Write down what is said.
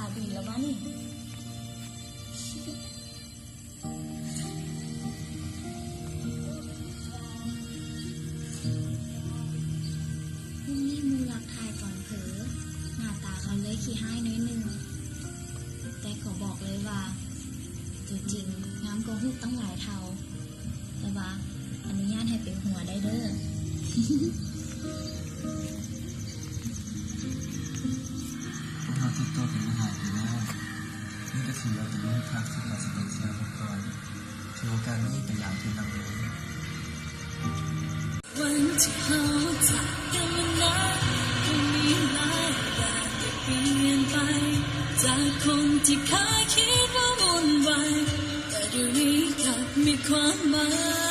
ຕາດີແລ້ວວະນີ້. ມື້ນີ້ໝູ່ລັກຖ່າຍຕອນເຜີ ໜ້າຕາເຂົາເລີຍຂີ້ຮ້າຍໜ້ອຍໜຶ່ງ, ແຕ່ຂໍບອກເລີຍວ່າ ຕົວຈິງງາມກວ່າຮູບຕັ້ງຫຼາຍເທົ່າ. ແຕ່ວ່າອະນຸຍາດໃຫ້ໄປຫົວໄດ້ເດີ້. ພວກເຮົາຕິດຕໍ່ກັນມາຫຼາຍປີແລ້ວ, ນີ້ກໍຖືວ່າເປັນມື້ພັກທີ່ຂ້າສະເປັນເສຍພັກຜ່ອນ. ຖືໂອກາດນີ້ໄປຢາມເທື່ອໜຶ່ງເລີຍ. ວັນທີ່ເຮົາຈາກກັນມານານ ກໍມີຫຼາຍຢ່າງໄດ້ປ່ຽນໄປ ຈາກຄົນທີ່ເຄີຍຄິດວ່າວຸ່ນວາຍ ແຕ່ດຽວນີ້ກັບມີຄວາມໝາຍ.